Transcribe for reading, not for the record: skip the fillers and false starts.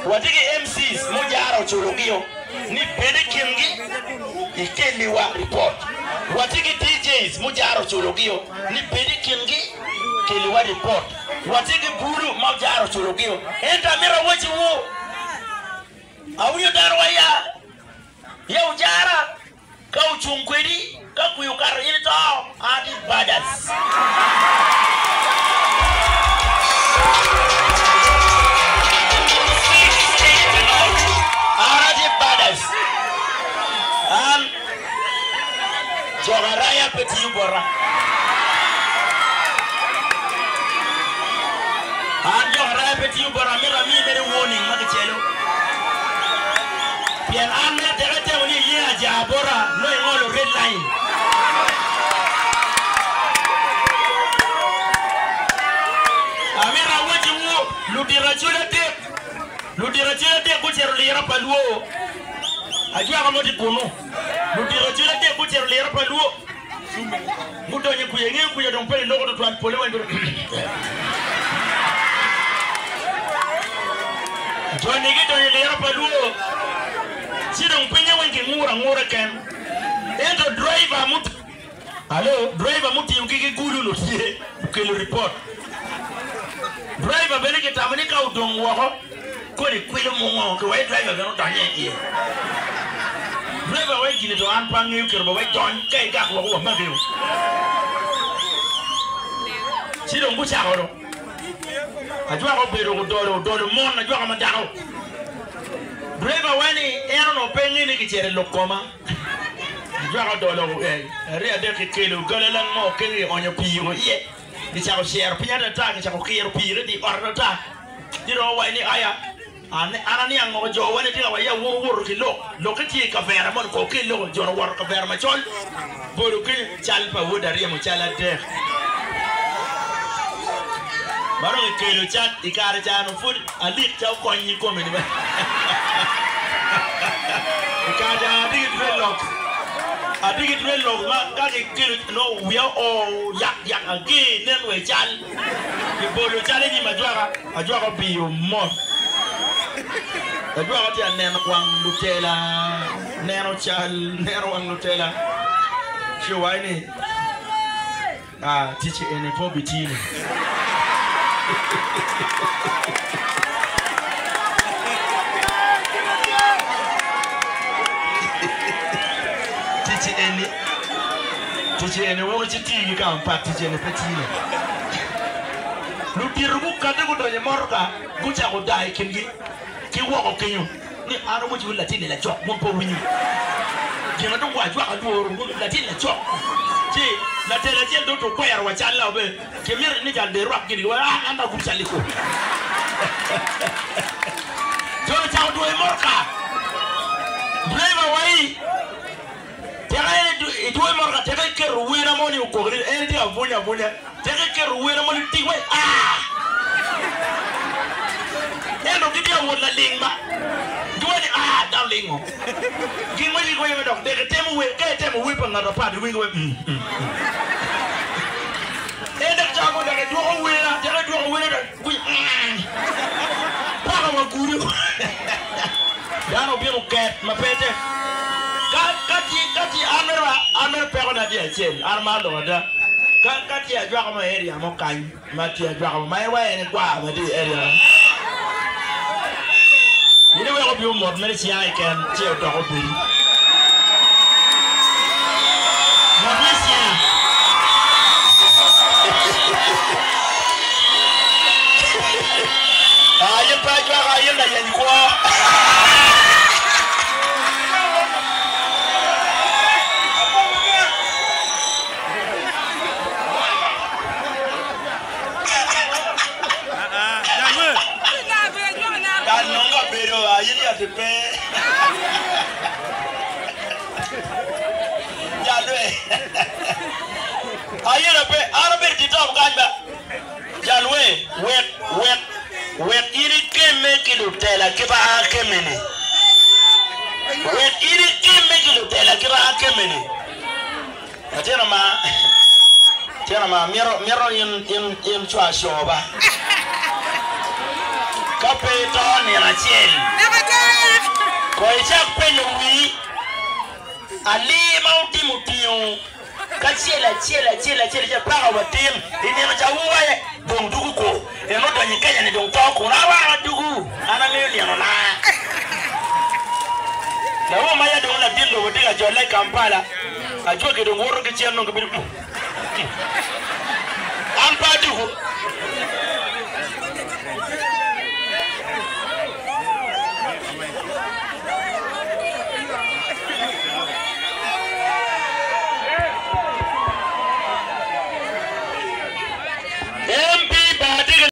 Watye ki MCs mujara oculo gio ni bed i kingi ikelliwa ripot. Watye ki DJs mujara oculo gio ni bed i kingi kelliwa ripot. Watye ki bulu ma ojara oculo gio. Ento amito awacciwu, awinyo dano wa ya, ya ojara Ka ocung kwedi, ka kwir okato in ito, an atye badass. An atye badass. An jok araya pe tiyo bota. An jok araya pe tiyo bota, amito ami mere warning ma kicelo. Pien an mere tek atemo ni iye aja bota nongo ingolo red line. Amito awacciwu ludito acol adek, ludito acol adek gucito lira pa lwo. Ajwaka mo tye kunu. Ludito acol adek gucito lira pa lwo. Gudonyo i kwiya, ingeyo kwiya dong pe liloko tutwal, pole weng bedo Joni gidonyo i liro pa lwo, ci dong pinye weng kinguro angura keken. Ento driver mut Alo, driver mutingogi ki gulu onongo tye okelo ripot. Driver bene kitamo ni ka odong woko koni kwilo mungo ki wai driver bene odonye iye. Driver wai gini to an pe angeyo keto ba wai dony ka igak woko wa maki o. Ci dong gucako do. Ajwaka obedo odolo odolo mon ajwaka ma dako. Driver wai ni en onongo pe nge ni kicito i lok koma. Ajwaka odolo aryo adek kikelo galalang mo kenyo kionyo pii o iye. Kicako cero piny atata kicako kiro pii ki i ot atata. Ci dong owaco ni aya An aniang woko jo wa ni tye ka wa ya wun wuwoto ki lok, lokke tye i kavera moni ko okel loko jo owoto kavera macol bolo kenyo cal pa wod aryemo cal adek ma dong ekelo cal i kare ca nongo pud alik ca okony i kome ni i kare ca atye ki dreadlock atye ki dreadlock ma ka kikelo nongo wiya oo yak yak ager nen wa i cal. Kibolo cal i nyim ajwaka, ajwaka obiyo mot. Ajwaka tye ka neno wang lutela, neno cal, neno wang lutela, ci owaco ni, Ah, ticci eni pe obitini. Ticci eni. Tic eni wun wuciti ki ka mapat, tic eni pe tine. Ludito gukati gudonyo i motoka, gucako daa i kingi ki woko kenyo ni, An awacciwu latin-ni lacok, wun pe wuwinyo. Gin ma dong ajwaka lworo, latin lacok. Ci latel acel dong okwero wa cal-la bene, kimito ni cal dong irwak gin-ni, giwaco, An dong agudo cal-li kwo. Jo ocako dwoyo i motoka, driver wai. Teka idwoyo motoka teka iketo wena mo ni okok ni en tye ka bwunyo abwunya teka iketo wena mo ni tik wai aah ento gitye ka wot laling ba giwaco ni aah dano lingo gin wai giwaco me dok dek itemo wer ka itemo wer pa ngat apat iwinyo wai mm mm en dok cako dok idwoko wena teka idwoko wena dok Paka wa gudo dano obino oket ma pe tek ka tye ka tye an mere an mere peko na tye acel an amaro lok ada ka ka tye ajwaka mo i area mo kany ma tye ajwaka mo ma en wa en egwar ma tye i area in iweko obino mot mere cinga keken ci odok obedi mot me cinga. In pe ajwaka, in layeny kwo. Ka nongo kabedo aye ni ati pe. Jalwe. Ayena pe, an abedo i top kany ba. Jalwe, wek, wek, wek in ikemme ki lutela ki ba an akemme-ni. Wek in ikemme ki lutela ki ba an akemme-ni. Latin ama, latin ama, mito, mito in, in, in cwa coo ba. Ka pe ito nino acel, ko icak penyo wii alii ma otimo tingo kacel acel acel acel acel paka wa tin i nino ca wu aye dong dugu ku en odonyo i Kenya ni dong to kunu awaka dugu an angeyo nino na. Lawo ma ya dong ladit lobo tye ka jolle i Kampala ajwaki dong woto ki cen dong gibedo An pe aduku.